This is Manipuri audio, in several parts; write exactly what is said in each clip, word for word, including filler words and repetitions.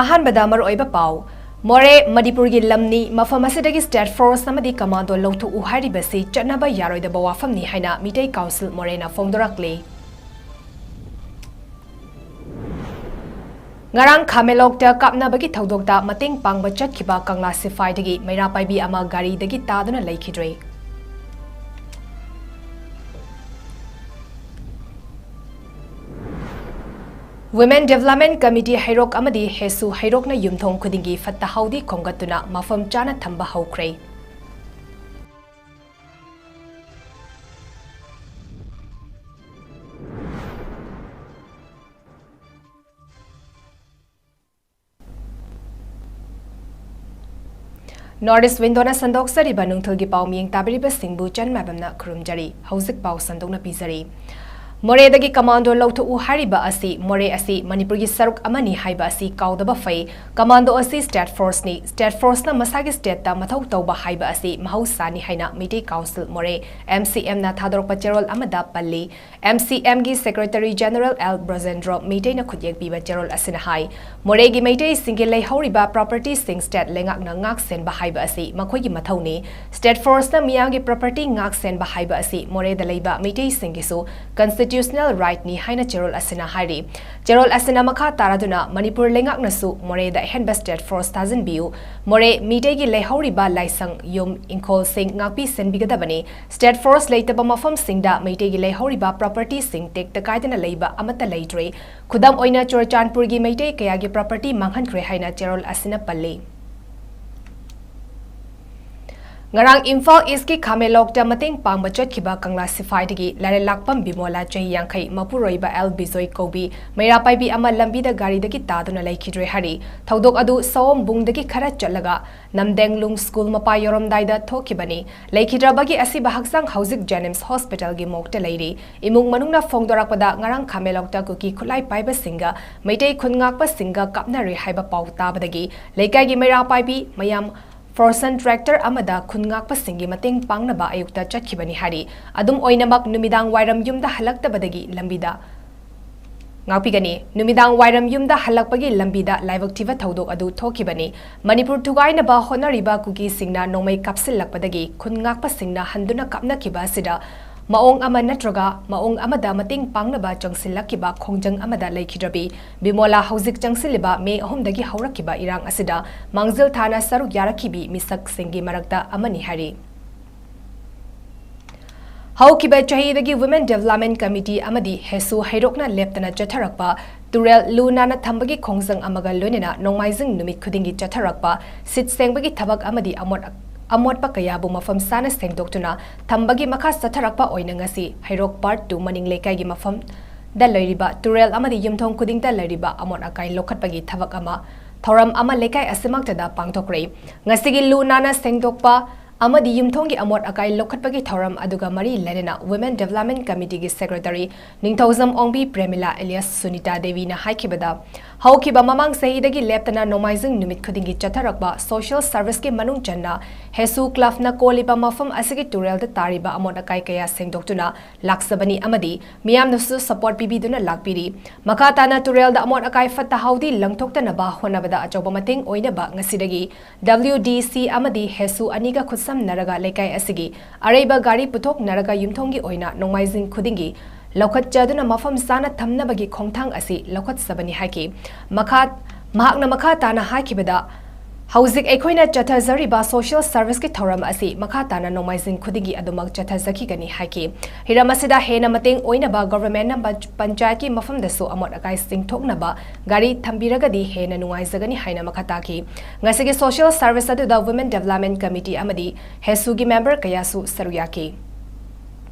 ꯑꯍꯥꯟꯕꯗ ꯃꯔꯨꯑꯣꯏꯕ ꯄꯥꯎ꯫ ꯃꯣꯔꯦ ꯃꯅꯤꯄꯨꯔꯒꯤ ꯂꯝꯅꯤ, ꯃꯐꯝ ꯑꯁꯤꯗꯒꯤ state force ꯑꯃꯗꯤ commando ꯂꯧꯊꯣꯛꯎ ꯍꯥꯏꯔꯤꯕꯁꯤ ꯆꯠꯅꯕ ꯌꯥꯔꯣꯏꯗꯕ ꯋꯥꯐꯝꯅꯤ ꯍꯥꯏꯅ ꯃꯤꯇꯩ council ꯃꯣꯔꯦꯅ ꯐꯣꯡꯗꯣꯔꯛꯂꯤ꯫ ꯉꯔꯥꯡ ꯈꯥꯃꯦꯂꯣꯛꯇ ꯀꯥꯞꯅꯕꯒꯤ ꯊꯧꯗꯣꯛꯇ ꯃꯇꯦꯡ ꯄꯥꯡꯕ ꯆꯠꯈꯤꯕ ꯀꯪꯂꯥ ꯁꯤꯐꯥꯏꯗꯒꯤ ꯃꯩꯔꯥ ꯄꯥꯏꯕꯤ ꯑꯃ ꯒꯥꯔꯤꯗꯒꯤ ꯇꯥꯗꯨꯅ ꯂꯩꯈꯤꯗ꯭ꯔꯦ꯫ Women Development Committee ꯍꯩꯔꯣꯛ ꯑꯃꯗꯤ ꯍꯦꯁꯨ ꯍꯩꯔꯣꯛꯅ ꯌꯨꯝꯊꯣꯡ ꯈꯨꯗꯤꯡꯒꯤ ꯐꯠꯇ ꯍꯥꯎꯗꯤ ꯈꯣꯝꯒꯠꯇꯨꯅ ꯃꯐꯝ ꯆꯥꯅ ꯊꯝꯕ ꯍꯧꯈ꯭ꯔꯦ꯫ North East Window ꯅ ꯁꯟꯗꯣꯛꯆꯔꯤꯕ ꯅꯨꯡꯊꯤꯜꯒꯤ ꯄꯥꯎ ꯃꯤꯌꯦꯡ ꯇꯥꯕꯤꯔꯤꯕꯁꯤꯡꯕꯨ ꯆꯟ ꯃꯥꯏꯕꯝꯅ ꯈꯨꯔꯨꯝꯖꯔꯤ꯫ ꯍꯧꯖꯤꯛ ꯄꯥꯎ ꯁꯟꯗꯣꯛꯅ ꯄꯤꯖꯔꯤ꯫ ꯃꯣꯔꯦꯗꯒꯤ commando ꯂꯧꯊꯣꯛꯎ ꯍꯥꯏꯔꯤꯕ ꯑꯁꯤ, ꯃꯣꯔꯦ ꯑꯁꯤ ꯃꯅꯤꯄꯨꯔꯒꯤ ꯁꯔꯨꯛ ꯑꯃꯅꯤ ꯍꯥꯏꯕ ꯑꯁꯤ ꯀꯥꯎꯗꯕ ꯐꯩ꯫ Commando ꯑꯁꯤ state force ꯅꯤ꯫ State force ꯅ ꯃꯁꯥꯒꯤ state ꯇ ꯃꯊꯧ ꯇꯧꯕ ꯍꯥꯏꯕ ꯑꯁꯤ ꯃꯍꯧꯁꯥꯅꯤ ꯍꯥꯏꯅ ꯃꯤꯇꯩ council ꯃꯣꯔꯦ, M C M ꯅ ꯊꯥꯗꯣꯔꯛꯄ ꯆꯦꯔꯣꯜ ꯑꯃꯗ ꯄꯜꯂꯤ꯫ M C M ꯒꯤ Secretary General L ꯕ꯭ꯔꯖꯦꯟꯗ꯭ꯔꯣ ꯃꯩꯇꯩꯅ ꯈꯨꯠꯌꯦꯛ ꯄꯤꯕ ꯆꯦꯔꯣꯜ ꯑꯁꯤꯅ ꯍꯥꯏ, ꯃꯣꯔꯦꯒꯤ ꯃꯩꯇꯩꯁꯤꯡꯒꯤ ꯂꯩꯍꯧꯔꯤꯕ property ꯁꯤꯡ state ꯂꯩꯉꯥꯛꯅ ꯉꯥꯛ ꯁꯦꯟꯕ ꯍꯥꯏꯕ ꯑꯁꯤ ꯃꯈꯣꯏꯒꯤ ꯃꯊꯧꯅꯤ꯫ State force ꯅ ꯃꯤꯌꯥꯝꯒꯤ property ꯉꯥꯛ ꯁꯦꯟꯕ ꯍꯥꯏꯕ ꯑꯁꯤ ꯃꯣꯔꯦꯗ ꯂꯩꯕ ꯃꯩꯇꯩꯁꯤꯡꯒꯤꯁꯨ constitutional right ꯅꯤ ꯍꯥꯏꯅ ꯆꯦꯔꯣꯜ ꯑꯁꯤꯅ ꯍꯥꯏꯔꯤ꯫ ꯆꯦꯔꯣꯜ ꯑꯁꯤꯅ ꯃꯈꯥ ꯇꯥꯔꯗꯨꯅ ꯃꯅꯤꯄꯨꯔ ꯂꯩꯉꯥꯛꯅꯁꯨ ꯃꯣꯔꯦꯗ ꯑꯍꯦꯟꯕ state force ꯊꯥꯖꯤꯟꯕꯤꯌꯨ꯫ ꯃꯣꯔꯦ ꯃꯤꯇꯩꯒꯤ ꯂꯩꯍꯧꯔꯤꯕ ꯂꯥꯏꯁꯪ, ꯌꯨꯝ, ꯏꯪꯈꯣꯜꯁꯤꯡ ꯉꯥꯛꯄꯤ ꯁꯦꯟꯕꯤꯒꯗꯕꯅꯤ꯫ State force ꯂꯩꯇꯕ ꯃꯐꯝꯁꯤꯡꯗ ꯃꯩꯇꯩꯒꯤ ꯂꯩꯍꯧꯔꯤꯕ property ꯁꯤꯡ ꯇꯦꯛꯇ ꯀꯥꯏꯗꯅ ꯂꯩꯕ ꯑꯃꯠꯇ ꯂꯩꯇ꯭ꯔꯦ꯫ ꯈꯨꯗꯝ ꯑꯣꯏꯅ, ꯆꯨꯔꯆꯥꯟꯄꯨꯔꯒꯤ ꯃꯩꯇꯩ ꯀꯌꯥꯒꯤ property ꯃꯥꯡꯍꯟꯈ꯭ꯔꯦ ꯍꯥꯏꯅ ꯆꯦꯔꯣꯜ ꯑꯁꯤꯅ ꯄꯜꯂꯤ꯫ ꯉꯔꯥꯡ ꯏꯝꯐꯥꯜ East ꯀꯤ ꯈꯥꯃꯦꯂꯣꯛꯇ ꯃꯇꯦꯡ ꯄꯥꯡꯕ ꯆꯠꯈꯤꯕ ꯀꯪꯂꯥ ꯁꯤꯐꯥꯏꯗꯒꯤ ꯂꯥꯏꯔꯦꯜꯂꯥꯛꯄꯝ ꯕꯤꯃꯣꯂꯥ, ꯆꯍꯤ ꯌꯥꯡꯈꯩ, ꯃꯄꯨꯔꯣꯏꯕ ꯑꯦꯜ ꯕꯤꯖꯣꯏ ꯀꯧꯕꯤ ꯃꯩꯔꯥ ꯄꯥꯏꯕꯤ ꯑꯃ ꯂꯝꯕꯤꯗ ꯒꯥꯔꯤꯗꯒꯤ ꯇꯥꯗꯨꯅ ꯂꯩꯈꯤꯗ꯭ꯔꯦ ꯍꯥꯏꯔꯤ꯫ ꯊꯧꯗꯣꯛ ꯑꯗꯨ ꯁꯑꯣꯝꯕꯨꯡꯗꯒꯤ ꯈꯔ ꯆꯠꯂꯒ ꯅꯝꯗꯦꯡꯂꯨꯡ ꯁ꯭ꯀꯨꯜ ꯃꯄꯥ ꯌꯧꯔꯝꯗꯥꯏꯗ ꯊꯣꯛꯈꯤꯕꯅꯤ꯫ ꯂꯩꯈꯤꯗ꯭ꯔꯕꯒꯤ ꯑꯁꯤꯕ ꯍꯛꯆꯥꯡ ꯍꯧꯖꯤꯛ JNIMS hospital ꯒꯤ ꯃꯣꯔꯒꯇ ꯂꯩꯔꯤ꯫ ꯏꯃꯨꯡ ꯃꯅꯨꯡꯅ ꯐꯣꯡꯗꯣꯔꯛꯄꯗ, ꯉꯔꯥꯡ ꯈꯥꯃꯦꯂꯣꯛꯇ ꯀꯨꯀꯤ ꯈꯨꯠꯂꯥꯏ ꯄꯥꯏꯕꯁꯤꯡꯒ ꯃꯩꯇꯩ ꯈꯨꯟ ꯉꯥꯛꯄꯁꯤꯡꯒ ꯀꯥꯞꯅꯔꯦ ꯍꯥꯏꯕ ꯄꯥꯎ ꯇꯥꯕꯗꯒꯤ ꯂꯩꯀꯥꯏꯒꯤ ꯃꯩꯔꯥ ꯄꯥꯏꯕꯤ ꯃꯌꯥꯝ Fortuner tractor ꯑꯃꯗ ꯈꯨꯟ ꯉꯥꯛꯄꯁꯤꯡꯒꯤ ꯃꯇꯦꯡ ꯄꯥꯡꯅꯕ ꯑꯌꯨꯛꯇ ꯆꯠꯈꯤꯕꯅꯤ ꯍꯥꯏꯔꯤ꯫ ꯑꯗꯨꯝ ꯑꯣꯏꯅꯃꯛ, ꯅꯨꯃꯤꯗꯥꯡ ꯋꯥꯏꯔꯝ ꯌꯨꯝꯗ ꯍꯜꯂꯛꯇꯕꯗꯒꯤ ꯂꯝꯕꯤꯗ ꯉꯥꯛꯄꯤꯒꯅꯤ꯫ ꯅꯨꯃꯤꯗꯥꯡ ꯋꯥꯏꯔꯝ ꯌꯨꯝꯗ ꯍꯜꯂꯛꯄꯒꯤ ꯂꯝꯕꯤꯗ ꯂꯥꯏꯕꯛ ꯊꯤꯕ ꯊꯧꯗꯣꯛ ꯑꯗꯨ ꯊꯣꯛꯈꯤꯕꯅꯤ꯫ ꯃꯅꯤꯄꯨꯔ ꯊꯨꯒꯥꯏꯅꯕ ꯍꯣꯠꯅꯔꯤꯕ ꯀꯨꯀꯤꯁꯤꯡꯅ ꯅꯣꯡꯃꯩ ꯀꯥꯞꯁꯤꯜꯂꯛꯄꯗꯒꯤ ꯈꯨꯟ ꯉꯥꯛꯄꯁꯤꯡꯅ ꯍꯟꯗꯨꯅ ꯀꯥꯞꯅꯈꯤꯕ ꯑꯁꯤꯗ ꯃꯑꯣꯡ ꯑꯃ ꯅꯠꯇ꯭ꯔꯒ ꯃꯑꯣꯡ ꯑꯃꯗ ꯃꯇꯦꯡ ꯄꯥꯡꯅꯕ ꯆꯪꯁꯤꯜꯂꯛꯈꯤꯕ ꯈꯣꯡꯖꯪ ꯑꯃꯗ ꯂꯩꯈꯤꯗ꯭ꯔꯕꯤ ꯕꯤꯃꯣꯂꯥ ꯍꯧꯖꯤꯛ ꯆꯪꯁꯤꯜꯂꯤꯕ ꯃꯦ ꯑꯍꯨꯝꯗꯒꯤ ꯍꯧꯔꯛꯈꯤꯕ ꯏꯔꯥꯡ ꯑꯁꯤꯗ ꯃꯥꯡꯖꯤꯜ ꯊꯥꯅ ꯁꯔꯨꯛ ꯌꯥꯔꯛꯈꯤꯕꯤ ꯃꯤꯁꯛꯁꯤꯡꯒꯤ ꯃꯔꯛꯇ ꯑꯃꯅꯤ ꯍꯥꯏꯔꯤ꯫ ꯍꯧꯈꯤꯕ ꯆꯍꯤꯗꯒꯤ Women Development Committee ꯑꯃꯗꯤ ꯍꯦꯁꯨ ꯍꯩꯔꯣꯛꯅ ꯂꯦꯞꯇꯅ ꯆꯠꯊꯔꯛꯄ ꯇꯨꯔꯦꯜ ꯂꯨ ꯅꯥꯟꯅ ꯊꯝꯕꯒꯤ ꯈꯣꯡꯖꯪ ꯑꯃꯒ ꯂꯣꯏꯅꯅ ꯅꯣꯡꯃꯥꯏꯖꯤꯡ ꯅꯨꯃꯤꯠ ꯈꯨꯗꯤꯡꯒꯤ ꯆꯠꯊꯔꯛꯄ ꯁꯤꯠ ꯁꯦꯡꯕꯒꯤ ꯊꯕꯛ ꯑꯃꯗꯤ ꯑꯃꯣꯠ, ꯑꯃꯣꯠꯄ ꯀꯌꯥꯕꯨ ꯃꯐꯝ ꯆꯥꯅ ꯁꯦꯡꯗꯣꯛꯇꯨꯅ ꯊꯝꯕꯒꯤ ꯃꯈꯥ ꯆꯠꯊꯔꯛꯄ ꯑꯣꯏꯅ ꯉꯁꯤ ꯍꯩꯔꯣꯛ Part two ꯃꯅꯤꯡ ꯂꯩꯀꯥꯏꯒꯤ ꯃꯐꯝꯗ ꯂꯩꯔꯤꯕ ꯇꯨꯔꯦꯜ ꯑꯃꯗꯤ ꯌꯨꯝꯊꯣꯡ ꯈꯨꯗꯤꯡꯗ ꯂꯩꯔꯤꯕ ꯑꯃꯣꯠ ꯑꯀꯥꯏ ꯂꯧꯈꯠꯄꯒꯤ ꯊꯕꯛ ꯑꯃ, ꯊꯧꯔꯝ ꯑꯃ ꯂꯩꯀꯥꯏ ꯑꯁꯤꯃꯛꯇꯗ ꯄꯥꯡꯊꯣꯛꯈ꯭ꯔꯦ꯫ ꯉꯁꯤꯒꯤ ꯂꯨ ꯅꯥꯟꯅ ꯁꯦꯡꯗꯣꯛꯄ ꯑꯃꯗꯤ ꯌꯨꯝꯊꯣꯡꯒꯤ ꯑꯃꯣꯠ ꯑꯀꯥꯏ ꯂꯧꯈꯠꯄꯒꯤ ꯊꯧꯔꯝ ꯑꯗꯨꯒ ꯃꯔꯤ ꯂꯩꯅꯅ Women Development Committeeꯒꯤ Secretary ꯅꯤꯡꯊꯧꯖꯝ ꯑꯣꯡꯕꯤ ꯄ꯭ꯔꯦꯃꯤꯂꯥ alias ꯁꯨꯅꯤꯇꯥ ꯗꯦꯕꯤꯅ ꯍꯥꯏꯈꯤꯕꯗ, ꯍꯧꯈꯤꯕ ꯃꯃꯥꯡ ꯆꯍꯤꯗꯒꯤ ꯂꯦꯞꯇꯅ ꯅꯣꯡꯃꯥꯏꯖꯤꯡ ꯅꯨꯃꯤꯠ ꯈꯨꯗꯤꯡꯒꯤ ꯆꯠꯊꯔꯛꯄ social serviceꯀꯤ ꯃꯅꯨꯡ ꯆꯟꯅ ꯍꯦꯁꯨ clubꯅ ꯀꯣꯜꯂꯤꯕ ꯃꯐꯝ ꯑꯁꯤꯒꯤ ꯇꯨꯔꯦꯜꯗ ꯇꯥꯔꯤꯕ ꯑꯃꯣꯠ ꯑꯀꯥꯏ ꯀꯌꯥ ꯁꯦꯡꯗꯣꯛꯇꯨꯅ ꯂꯥꯛꯆꯕꯅꯤ ꯑꯃꯗꯤ ꯃꯤꯌꯥꯝꯅꯁꯨ support ꯄꯤꯕꯤꯗꯨꯅ ꯂꯥꯛꯄꯤꯔꯤ꯫ ꯃꯈꯥ ꯇꯥꯅ ꯇꯨꯔꯦꯜꯗ ꯑꯃꯣꯠ ꯑꯀꯥꯏ ꯐꯠꯇ ꯍꯥꯎꯗꯤ ꯂꯪꯊꯣꯛꯇꯅꯕ ꯍꯣꯠꯅꯕꯗ ꯑꯆꯧꯕ ꯃꯇꯦꯡ ꯑꯣꯏꯅꯕ ꯉꯁꯤꯗꯒꯤ WDC ꯑꯃꯗꯤ ꯍꯦꯁꯨ ꯑꯅꯤꯒ ꯈꯨꯠꯁꯝꯅꯔꯒ ꯂꯩꯀꯥꯏ ꯑꯁꯤꯒꯤ ꯑꯔꯩꯕ ꯒꯥꯔꯤ ꯄꯨꯊꯣꯛꯅꯔꯒ ꯌꯨꯝꯊꯣꯡꯒꯤ ꯑꯣꯏꯅ ꯅꯣꯡꯃꯥꯏꯖꯤꯡ ꯈꯨꯗꯤꯡꯒꯤ ꯂꯧꯈꯠꯆꯗꯨꯅ ꯃꯐꯝ ꯆꯥꯅ ꯊꯝꯅꯕꯒꯤ ꯈꯣꯡꯊꯥꯡ ꯑꯁꯤ ꯂꯧꯈꯠꯆꯕꯅꯤ ꯍꯥꯏꯈꯤ꯫ ꯃꯈꯥ, ꯃꯍꯥꯛꯅ ꯃꯈꯥ ꯇꯥꯅ ꯍꯥꯏꯈꯤꯕꯗ, ꯍꯧꯖꯤꯛ ꯑꯩꯈꯣꯏꯅ ꯆꯠꯊꯖꯔꯤꯕ social serviceꯀꯤ ꯊꯧꯔꯝ ꯑꯁꯤ ꯃꯈꯥ ꯇꯥꯅ ꯅꯣꯡꯃꯥꯏꯖꯤꯡ ꯈꯨꯗꯤꯡꯒꯤ ꯑꯗꯨꯃꯛ ꯆꯠꯊꯖꯈꯤꯒꯅꯤ ꯍꯥꯏꯈꯤ꯫ ꯍꯤꯔꯝ ꯑꯁꯤꯗ ꯍꯦꯟꯅ ꯃꯇꯦꯡ ꯑꯣꯏꯅꯕ governmentꯅ ꯄꯟ-, ꯄꯟꯆꯥꯌꯠꯀꯤ ꯃꯐꯝꯗꯁꯨ ꯑꯃꯣꯠ ꯑꯀꯥꯏ ꯆꯤꯡꯊꯣꯛꯅꯕ ꯒꯥꯔꯤ ꯊꯝꯕꯤꯔꯒꯗꯤ ꯍꯦꯟꯅ ꯅꯨꯡꯉꯥꯏꯖꯒꯅꯤ ꯍꯥꯏꯅ ꯃꯈꯥ ꯇꯥꯈꯤ꯫ ꯉꯁꯤꯒꯤ social service ꯑꯗꯨꯗ Women Development Committee ꯑꯃꯗꯤ ꯍꯦꯁꯨꯒꯤ member ꯀꯌꯥꯁꯨ ꯁꯔꯨꯛ ꯌꯥꯈꯤ꯫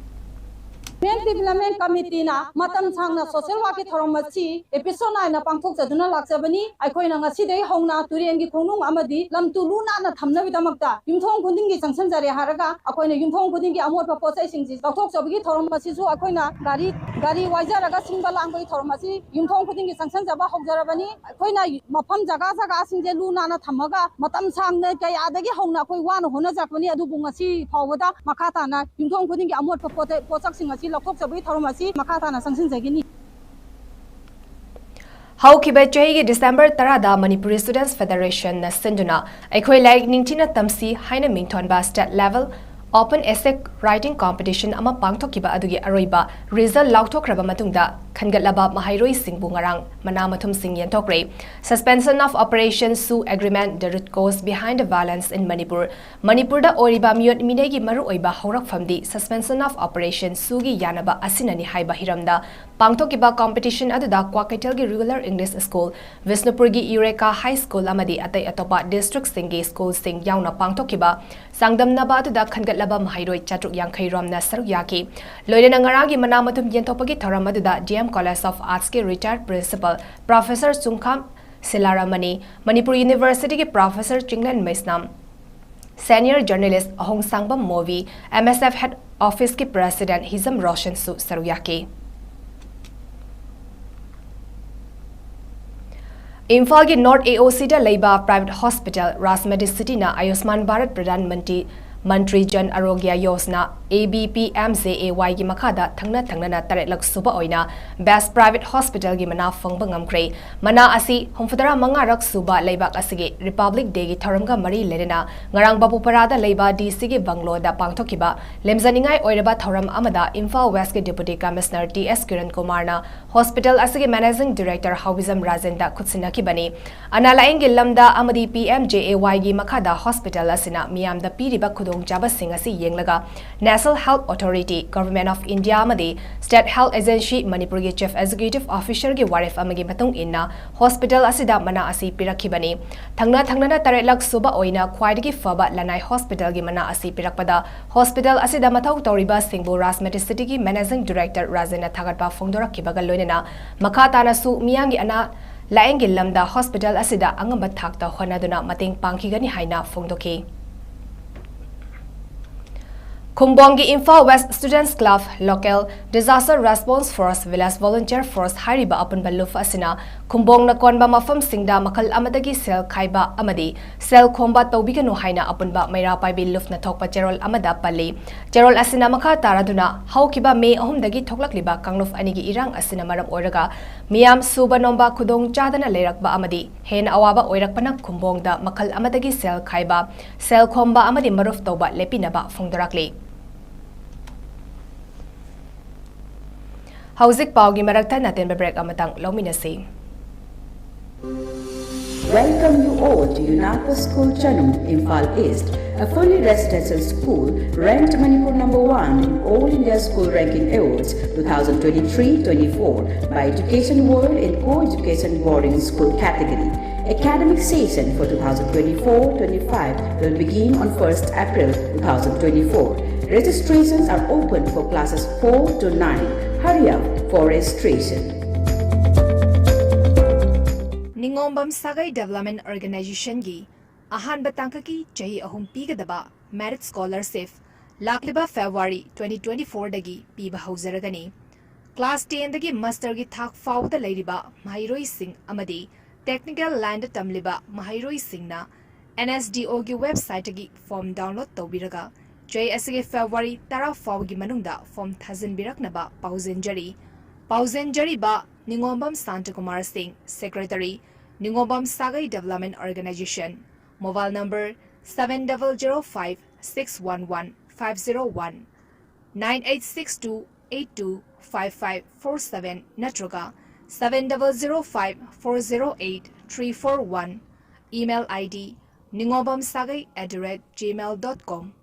Women Development Committeeꯅ ꯃꯇꯝ ꯁꯥꯡꯅ social workꯀꯤ ꯊꯧꯔꯝ ꯑꯁꯤ episode ꯅꯥꯏꯅ ꯄꯥꯡꯊꯣꯛꯆꯗꯨꯅ ꯂꯥꯛꯆꯕꯅꯤ꯫ ꯑꯩꯈꯣꯏꯅ ꯉꯁꯤꯗꯒꯤ ꯍꯧꯅ ꯇꯨꯔꯦꯜꯒꯤ ꯈꯣꯡꯅꯨꯡ ꯑꯃꯗꯤ ꯂꯝ ꯇꯨ ꯂꯨ ꯅꯥꯟꯅ ꯊꯝꯅꯕꯒꯤꯗꯃꯛꯇ ꯌꯨꯝꯊꯣꯡ ꯈꯨꯗꯤꯡꯒꯤ ꯆꯪꯁꯤꯟꯖꯔꯦ ꯍꯥꯏꯔꯒ ꯑꯩꯈꯣꯏꯅ ꯌꯨꯝꯊꯣꯡ ꯈꯨꯗꯤꯡꯒꯤ ꯑꯃꯣꯠꯄ ꯄꯣꯠ ꯆꯩꯁꯤꯡꯁꯤ ꯂꯧꯊꯣꯛꯆꯕꯒꯤ ꯊꯧꯔꯝ ꯑꯁꯤꯁꯨ ꯑꯩꯈꯣꯏꯅ ꯒꯥꯔꯤ, ꯒꯥꯔꯤ ꯋꯥꯏꯖꯔꯒ ꯁꯤꯟꯕ ꯂꯥꯡꯕꯒꯤ ꯊꯧꯔꯝ ꯑꯁꯤ ꯌꯨꯝꯊꯣꯡ ꯈꯨꯗꯤꯡꯒꯤ ꯆꯪꯁꯤꯟꯖꯕ ꯍꯧꯖꯔꯕꯅꯤ꯫ ꯑꯩꯈꯣꯏꯅ ꯃꯐꯝ ꯖꯒꯥ ꯖꯒꯥꯁꯤꯡꯁꯦ ꯂꯨ ꯅꯥꯟꯅ ꯊꯝꯃꯒ ꯃꯇꯝ ꯁꯥꯡꯅ ꯀꯌꯥꯗꯒꯤ ꯍꯧꯅ ꯑꯩꯈꯣꯏ ꯋꯥꯅ ꯍꯣꯠꯅꯖꯔꯛꯄꯅꯤ꯫ ꯑꯗꯨꯕꯨ ꯉꯁꯤ ꯐꯥꯎꯕꯗ ꯃꯈꯥ ꯇꯥꯅ ꯌꯨꯝꯊꯣꯡ ꯈꯨꯗꯤꯡꯒꯤ ꯑꯃꯣꯠꯄ ꯄꯣꯠ-, ꯄꯣꯠꯁꯛꯁꯤꯡ ꯑꯁꯤ ꯂꯧꯊꯣꯛꯆꯕꯒꯤ ꯊꯧꯔꯝ ꯑꯁꯤ ꯃꯈꯥ ꯇꯥꯅ ꯆꯪꯁꯤꯟꯖꯒꯅꯤ꯫ ꯍꯧꯈꯤꯕ ꯆꯍꯤꯒꯤ ꯗꯤꯁꯦꯝꯕꯔ ꯇꯔꯥꯗ Manipuri Students Federation ꯅ ꯁꯤꯟꯗꯨꯅ ꯑꯩꯈꯣꯏ ꯂꯥꯏꯔꯤꯛ ꯅꯤꯡꯊꯤꯅ ꯇꯝꯁꯤ ꯍꯥꯏꯅ ꯃꯤꯡꯊꯣꯟꯕ state level open essay writing competition ꯑꯃ ꯄꯥꯡꯊꯣꯛꯈꯤꯕ ꯑꯗꯨꯒꯤ ꯑꯔꯣꯏꯕ result ꯂꯥꯎꯊꯣꯛꯈ꯭ꯔꯕ ꯃꯇꯨꯡꯗ, ꯈꯟꯒꯠꯂꯕ ꯃꯍꯩꯔꯣꯏꯁꯤꯡꯕꯨ ꯉꯔꯥꯡ ꯃꯅꯥ ꯃꯊꯨꯝꯁꯤꯡ ꯌꯦꯟꯊꯣꯛꯈ꯭ꯔꯦ꯫ Suspension of Operation SoO Agreement, The Root Cause Behind the Violence in Manipur, ꯃꯅꯤꯄꯨꯔꯗ ꯑꯣꯏꯔꯤꯕ ꯃꯤꯑꯣꯠ ꯃꯤꯅꯩꯒꯤ ꯃꯔꯨꯑꯣꯏꯕ ꯍꯧꯔꯛꯐꯝꯗꯤ Suspension of Operation SoO ꯒꯤ ꯌꯥꯅꯕ ꯑꯁꯤꯅꯅꯤ ꯍꯥꯏꯕ ꯍꯤꯔꯝꯗ ꯄꯥꯡꯊꯣꯛꯈꯤꯕ competition ꯑꯗꯨꯗ ꯀ꯭ꯋꯥꯀꯩꯊꯦꯜꯒꯤ Regular English School, ꯕꯤꯁꯅꯨꯄꯨꯔꯒꯤ Eureka High School ꯑꯃꯗꯤ ꯑꯇꯩ ꯑꯇꯣꯞꯄ district ꯁꯤꯡꯒꯤ school ꯁꯤꯡ ꯌꯥꯎꯅ ꯄꯥꯡꯊꯣꯛꯈꯤꯕ ꯆꯥꯡꯗꯝꯅꯕ ꯑꯗꯨꯗ ꯈꯟꯒꯠꯂꯕ ꯃꯍꯩꯔꯣꯏ ꯆꯥꯇ꯭ꯔꯨꯛ ꯌꯥꯡꯈꯩ ꯔꯣꯝꯅ ꯁꯔꯨꯛ ꯌꯥꯈꯤ꯫ ꯂꯣꯏꯅꯅ ꯉꯔꯥꯡꯒꯤ ꯃꯅꯥ ꯃꯊꯨꯝ ꯌꯦꯟꯊꯣꯛꯄꯒꯤ ꯊꯧꯔꯝ ꯑꯗꯨꯗ D M College of Arts ꯀꯤ retired principal Professor ꯆꯨꯡꯈꯥꯝ ꯁꯤꯂꯥꯔꯥꯃꯅꯤ, ꯃꯅꯤꯄꯨꯔ University ꯒꯤ Professor Chinglen Meisnam, senior journalist Ahongshangbam Mobi, M S F head office ꯀꯤ president ꯍꯤꯖꯝ ꯔꯣꯁꯟꯁꯨ ꯁꯔꯨꯛ ꯌꯥꯈꯤ꯫ ꯏꯝꯐꯥꯜꯒꯤ North A O C ꯗ ꯂꯩꯕ private hospital Rajmedicity ꯅ ꯑꯌꯨꯁꯃꯥꯟ Bharat Pradhan Mantri, Mantri Jan ꯑꯔꯣꯒ꯭ꯌ Yojana, A B P M J A Y ꯒꯤ ꯃꯈꯥꯗ ꯊꯪꯅ ꯊꯪꯅꯅ ꯇꯔꯦꯠꯂꯛ ꯁꯨꯕ ꯑꯣꯏꯅ best private hospital ꯒꯤ ꯃꯅꯥ ꯐꯪꯕ ꯉꯝꯈ꯭ꯔꯦ꯫ ꯃꯅꯥ ꯑꯁꯤ ꯍꯨꯝꯐꯨꯇꯔꯥ ꯃꯉꯥꯔꯛ ꯁꯨꯕ ꯂꯩꯕꯥꯛ ꯑꯁꯤꯒꯤ Republic Day ꯒꯤ ꯊꯧꯔꯝꯒ ꯃꯔꯤ ꯂꯩꯅꯅ ꯉꯔꯥꯡ ꯕꯥꯕꯨꯄꯥꯔꯥꯗ ꯂꯩꯕ D C ꯒꯤ bungalow ꯗ ꯄꯥꯡꯊꯣꯛꯈꯤꯕ ꯂꯦꯝꯖꯅꯤꯡꯉꯥꯏ ꯑꯣꯏꯔꯕ ꯊꯧꯔꯝ ꯑꯃꯗ ꯏꯝꯐꯥꯜ West ꯀꯤ Deputy Commissioner T S Kiran ꯀꯨꯃꯥꯔꯅ hospital ꯑꯁꯤꯒꯤ managing director ꯍꯥꯎꯕꯤꯖꯝ ꯔꯥꯖꯦꯟꯗ ꯈꯨꯠꯁꯤꯟꯅꯈꯤꯕꯅꯤ꯫ ꯑꯅꯥ ꯂꯥꯌꯦꯡꯒꯤ ꯂꯝꯗ ꯑꯃꯗꯤ P M J A Y ꯒꯤ ꯃꯈꯥꯗ hospital ꯑꯁꯤꯅ ꯃꯤꯌꯥꯝꯗ ꯄꯤꯔꯤꯕ ꯈꯨꯗꯣꯡꯆꯥꯕꯁꯤꯡ ꯑꯁꯤ ꯌꯦꯡꯂꯒ National Health Authority, Government of India ꯑꯃꯗꯤ State Health Agency ꯃꯅꯤꯄꯨꯔꯒꯤ Chief Executive Officer ꯒꯤ ꯋꯥꯔꯦꯞ ꯑꯃꯒꯤ ꯃꯇꯨꯡ ꯏꯟꯅ hospital ꯑꯁꯤꯗ ꯃꯅꯥ ꯑꯁꯤ ꯄꯤꯔꯛꯈꯤꯕꯅꯤ꯫ ꯊꯪꯅ ꯊꯪꯅꯅ ꯇꯔꯦꯠꯂꯛ ꯁꯨꯕ ꯑꯣꯏꯅ ꯈ꯭ꯋꯥꯏꯗꯒꯤ ꯐꯕ ꯂꯅꯥꯏ hospital ꯒꯤ ꯃꯅꯥ ꯑꯁꯤ ꯄꯤꯔꯛꯄꯗ hospital ꯑꯁꯤꯗ ꯃꯊꯧ ꯇꯧꯔꯤꯕꯁꯤꯡꯕꯨ Rajmedicity ꯒꯤ managing director ꯔꯥꯖꯦꯟꯅ ꯊꯥꯒꯠꯄ ꯐꯣꯡꯗꯣꯔꯛꯈꯤꯕꯒ ꯂꯣꯏꯅꯅ ꯃꯈꯥ ꯇꯥꯅꯁꯨ ꯃꯤꯌꯥꯝꯒꯤ ꯑꯅꯥ ꯂꯥꯌꯦꯡꯒꯤ ꯂꯝꯗ hospital ꯑꯁꯤꯗ ꯑꯉꯝꯕ ꯊꯥꯛꯇ ꯍꯣꯠꯅꯗꯨꯅ ꯃꯇꯦꯡ ꯄꯥꯡꯈꯤꯒꯅꯤ ꯍꯥꯏꯅ ꯐꯣꯡꯗꯣꯛꯈꯤ꯫ ꯈꯨꯝꯕꯣꯡꯒꯤ Imphal West Students Club, Local Disaster Response Force, Village Volunteer Force ꯍꯥꯏꯔꯤꯕ ꯑꯄꯨꯟꯕ ꯂꯨꯞ ꯑꯁꯤꯅ ꯈꯨꯝꯕꯣꯡꯅ ꯀꯣꯟꯕ ꯃꯐꯝꯁꯤꯡꯗ ꯃꯈꯜ ꯑꯃꯗꯒꯤ ꯁꯦꯜ ꯈꯥꯏꯕ ꯑꯃꯗꯤ ꯁꯦꯜ ꯈꯣꯝꯕ ꯇꯧꯕꯤꯒꯅꯨ ꯍꯥꯏꯅ ꯑꯄꯨꯟꯕ ꯃꯩꯔꯥ ꯄꯥꯏꯕꯤ ꯂꯨꯞꯅ ꯊꯣꯛꯄ ꯆꯦꯔꯣꯜ ꯑꯃꯗ ꯄꯜꯂꯤ꯫ ꯆꯦꯔꯣꯜ ꯑꯁꯤꯅ ꯃꯈꯥ ꯇꯥꯔꯗꯨꯅ, ꯍꯧꯈꯤꯕ ꯃꯦ ꯑꯍꯨꯝꯗꯒꯤ ꯊꯣꯛꯂꯛꯂꯤꯕ ꯀꯥꯡꯂꯨꯞ ꯑꯅꯤꯒꯤ ꯏꯔꯥꯡ ꯑꯁꯤꯅ ꯃꯔꯝ ꯑꯣꯏꯔꯒ ꯃꯤꯌꯥꯝ ꯁꯨꯕ ꯅꯣꯝꯕ ꯈꯨꯗꯣꯡ ꯆꯥꯗꯅ ꯂꯩꯔꯛꯄ ꯑꯃꯗꯤ ꯍꯦꯟꯅ ꯑꯋꯥꯕ ꯑꯣꯏꯔꯛꯄꯅ ꯈꯨꯝꯕꯣꯡꯗ ꯃꯈꯜ ꯑꯃꯗꯒꯤ ꯁꯦꯜ ꯈꯥꯏꯕ, ꯁꯦꯜ ꯈꯣꯝꯕ ꯑꯃꯗꯤ ꯃꯔꯨꯞ ꯇꯧꯕ ꯂꯦꯞꯄꯤꯅꯕ ꯐꯣꯡꯗꯣꯔꯛꯂꯤ꯫ ꯍꯧꯖꯤꯛ ꯄꯥꯎꯒꯤ ꯃꯔꯛꯇ ꯅꯇꯦꯟꯕ break ꯑꯃꯇꯪ ꯂꯧꯃꯤꯟꯅꯁꯤ꯫ Welcome you all to Yunapa School Chanung, Imphal East, a fully residential school ranked Manipur number one in All India School Ranking Awards two thousand twenty-three twenty-four by Education World in co-education boarding school category. Academic session for two thousand twenty-four twenty-five will begin on first April two thousand twenty-four. Registrations are open for classes four to nine. Hurry up for registration. ꯅꯤꯉꯣꯝꯕꯝ ꯁꯥꯒꯩ Development Organizationꯒꯤ ꯑꯍꯥꯟꯕ ꯇꯥꯡꯀꯛꯀꯤ ꯆꯍꯤ ꯑꯍꯨꯝ ꯄꯤꯒꯗꯕ Merit Scholarship ꯂꯥꯛꯂꯤꯕ February twenty twenty-fourꯗꯒꯤ ꯄꯤꯕ ꯍꯧꯖꯔꯒꯅꯤ꯫ Class tenꯗꯒꯤ masterꯒꯤ ꯊꯥꯛ ꯐꯥꯎꯕꯗ ꯂꯩꯔꯤꯕ ꯃꯍꯩꯔꯣꯏꯁꯤꯡ ꯑꯃꯗꯤ technical lineꯗ ꯇꯝꯂꯤꯕ ꯃꯍꯩꯔꯣꯏꯁꯤꯡꯅ NSDOꯒꯤ websiteꯇꯒꯤ form download ꯇꯧꯕꯤꯔꯒ ꯆꯍꯤ ꯑꯁꯤꯒꯤ February ꯇꯔꯥ ꯐꯥꯎꯕꯒꯤ ꯃꯅꯨꯡꯗ form ꯊꯥꯖꯤꯟꯕꯤꯔꯛꯅꯕ ꯄꯥꯎꯖꯦꯟꯖꯔꯤ꯫ ꯄꯥꯎꯖꯦꯟꯖꯔꯤꯕ ꯅꯤꯉꯣꯝꯕꯝ ꯁꯥꯟꯇꯀꯨꯃꯥꯔ ꯁꯤꯡ, Secretary, ꯅꯤꯉꯣꯝꯕꯝ ꯁꯥꯒꯩ Development Organization, mobile number seven double zero five six one one five zero one, nine eight six two eight two five five four seven ꯅꯠꯇ꯭ꯔꯒ seven double zero five four zero eight three four one, email ID ningobamsagai at the rate gmail dot com.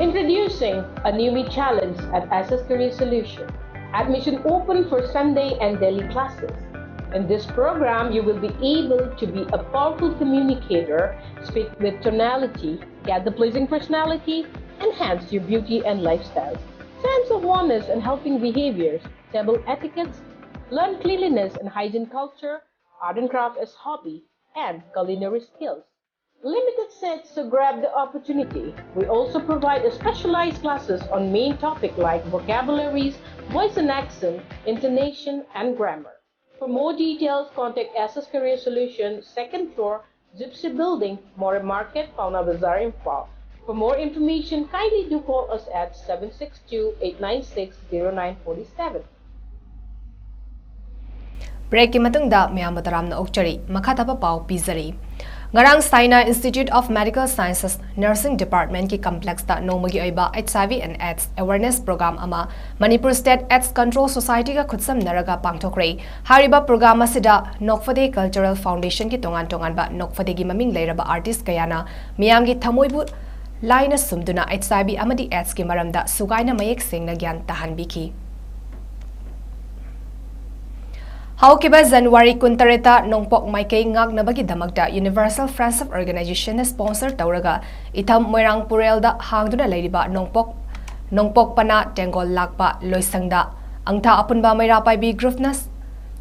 Introducing a new challenge at S S Career Solution. Admission open for Sunday and daily classes. In this program, you will be able to be a powerful communicator, speak with tonality, get the pleasing personality, enhance your beauty and lifestyle. Sense of oneness and helping behaviors, table etiquettes, learn cleanliness and hygiene culture, art and craft as hobby, and culinary skills. Limited seats, so grab the opportunity. We also provide a specialized classes on main topic like vocabularies, voice and accent, intonation, and grammar. For more details, contact S S Career Solution, second floor, Gypsy Building, Moreh Market, Paona Bazar, Imphal. For more information, kindly do call us at seven six two, eight nine six, zero nine forty seven. Break ꯀꯤ ꯃꯇꯨꯡꯗ ꯃꯌꯥꯝꯕꯨ ꯇꯔꯥꯝꯅ ꯑꯣꯛꯆꯔꯤ꯫ ꯃꯈꯥ ꯇꯥꯕ ꯄꯥꯎ ꯄꯤꯖꯔꯤ꯫ ꯉꯔꯥꯡ ꯁꯥꯏꯅ Institute of Medical Sciences Nursing Department ꯀꯤ complex ꯇ ꯅꯣꯡꯃꯒꯤ ꯑꯣꯏꯕ H I V and AIDS awareness program ꯑꯃ Manipur State AIDS Control Society ꯒ ꯈꯨꯠꯁꯝꯅꯔꯒ ꯄꯥꯡꯊꯣꯛꯈ꯭ꯔꯦ꯫ ꯍꯥꯏꯔꯤꯕ program ꯑꯁꯤꯗ ꯅꯣꯛꯐꯗꯦ Cultural Foundation ꯒꯤ ꯇꯣꯉꯥꯟ ꯇꯣꯉꯥꯟꯕ ꯅꯣꯛꯐꯗꯦꯒꯤ ꯃꯃꯤꯡ ꯂꯩꯔꯕ artist ꯀꯌꯥꯅ ꯃꯤꯌꯥꯝꯒꯤ ꯊꯃꯣꯏꯕꯨ ꯂꯥꯏꯅ ꯁꯨꯝꯗꯨꯅ H I V ꯑꯃꯗꯤ AIDS ꯀꯤ ꯃꯔꯝꯗ ꯁꯨꯒꯥꯏꯅ ꯃꯌꯦꯛ ꯁꯦꯡꯅ ꯒ꯭ꯌꯥꯟ ꯇꯥꯍꯟꯕꯤꯈꯤ꯫ ꯍꯧꯈꯤꯕ January ꯀꯨꯟꯇꯔꯦꯠꯇ ꯅꯣꯡꯄꯣꯛ ꯃꯥꯏꯀꯩ ꯉꯥꯛꯅꯕꯒꯤꯗꯃꯛꯇ Universal Friendship Organization ꯅ sponsor ꯇꯧꯔꯒ ꯏꯊꯝ ꯃꯣꯏꯔꯥꯡ ꯄꯨꯔꯦꯜꯗ ꯍꯥꯡꯗꯨꯅ ꯂꯩꯔꯤꯕ ꯅꯣꯡꯄꯣꯛ, ꯅꯣꯡꯄꯣꯛ ꯄꯅꯥ ꯇꯦꯡꯒꯣꯜ ꯂꯥꯛꯄ ꯂꯣꯏꯁꯪꯗ ꯑꯪꯊꯥ ꯑꯄꯨꯟꯕ ꯃꯩꯔꯥ ꯄꯥꯏꯕꯤ group ꯅ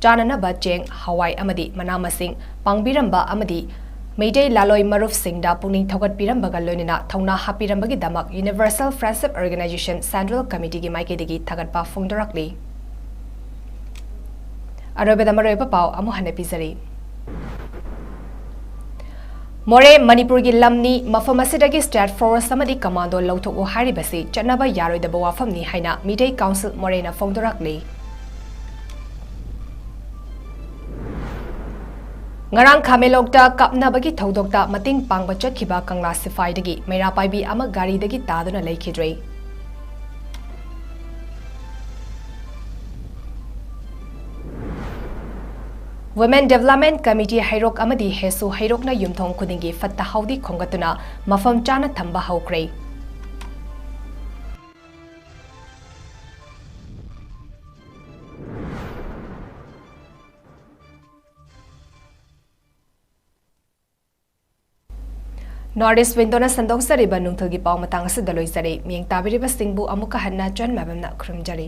ꯆꯥꯅꯅꯕ ꯆꯦꯡ, ꯍꯋꯥꯏ ꯑꯃꯗꯤ ꯃꯅꯥ ꯃꯁꯤꯡ ꯄꯥꯡꯕꯤꯔꯝꯕ ꯑꯃꯗꯤ ꯃꯩꯇꯩ ꯂꯥꯂꯣꯏ ꯃꯔꯨꯞꯁꯤꯡꯗ ꯄꯨꯛꯅꯤꯡ ꯊꯧꯒꯠꯄꯤꯔꯝꯕꯒ ꯂꯣꯏꯅꯅ ꯊꯧꯅꯥ ꯍꯥꯞꯄꯤꯔꯝꯕꯒꯤꯗꯃꯛ Universal Friendship Organization Central Committee ꯒꯤ ꯃꯥꯏꯀꯩꯗꯒꯤ ꯊꯥꯒꯠꯄ ꯐꯣꯡꯗꯣꯔꯛꯂꯤ꯫ ꯑꯔꯣꯏꯕꯗ ꯃꯔꯨꯑꯣꯏꯕ ꯄꯥꯎ ꯑꯃꯨꯛ ꯍꯟꯅ ꯄꯤꯖꯔꯤ꯫ ꯃꯣꯔꯦ ꯃꯅꯤꯄꯨꯔꯒꯤ ꯂꯝꯅꯤ, ꯃꯐꯝ ꯑꯁꯤꯗꯒꯤ state forest ꯑꯃꯗꯤ commando ꯂꯧꯊꯣꯛꯎ ꯍꯥꯏꯔꯤꯕꯁꯤ ꯆꯠꯅꯕ ꯌꯥꯔꯣꯏꯗꯕ ꯋꯥꯐꯝꯅꯤ ꯍꯥꯏꯅ ꯃꯤꯇꯩ council ꯃꯣꯔꯦꯅ ꯐꯣꯡꯗꯣꯔꯛꯂꯤ꯫ ꯉꯔꯥꯡ ꯈꯥꯃꯦꯟꯂꯣꯛꯇ ꯀꯥꯞꯅꯕꯒꯤ ꯊꯧꯗꯣꯛꯇ ꯃꯇꯦꯡ ꯄꯥꯡꯕ ꯆꯠꯈꯤꯕ ꯀꯪꯂꯥ ꯁꯤꯐꯥꯏꯗꯒꯤ ꯃꯩꯔꯥ ꯄꯥꯏꯕꯤ ꯑꯃ ꯒꯥꯔꯤꯗꯒꯤ ꯇꯥꯗꯨꯅ ꯂꯩꯈꯤꯗ꯭ꯔꯦ꯫ Women Development Committee ꯍꯩꯔꯣꯛ ꯑꯃꯗꯤ ꯍꯦꯁꯨ ꯍꯩꯔꯣꯛꯅ ꯌꯨꯝꯊꯣꯡ ꯈꯨꯗꯤꯡꯒꯤ ꯐꯠꯇ ꯍꯥꯎꯗꯤ ꯈꯣꯝꯒꯠꯇꯨꯅ ꯃꯐꯝ ꯆꯥꯅ ꯊꯝꯕ ꯍꯧꯈ꯭ꯔꯦ꯫ North East Window ꯅ ꯁꯟꯗꯣꯛꯆꯔꯤꯕ ꯅꯨꯡꯊꯤꯜꯒꯤ ꯄꯥꯎ ꯃꯇꯥꯡ ꯑꯁꯤꯗ ꯂꯣꯏꯖꯔꯦ꯫ ꯃꯤꯠꯌꯦꯡ ꯇꯥꯕꯤꯔꯤꯕꯁꯤꯡꯕꯨ ꯑꯃꯨꯛꯀ ꯍꯟꯅ ꯆꯟ ꯃꯥꯏꯕꯝꯅ ꯈꯨꯔꯨꯝꯖꯔꯤ꯫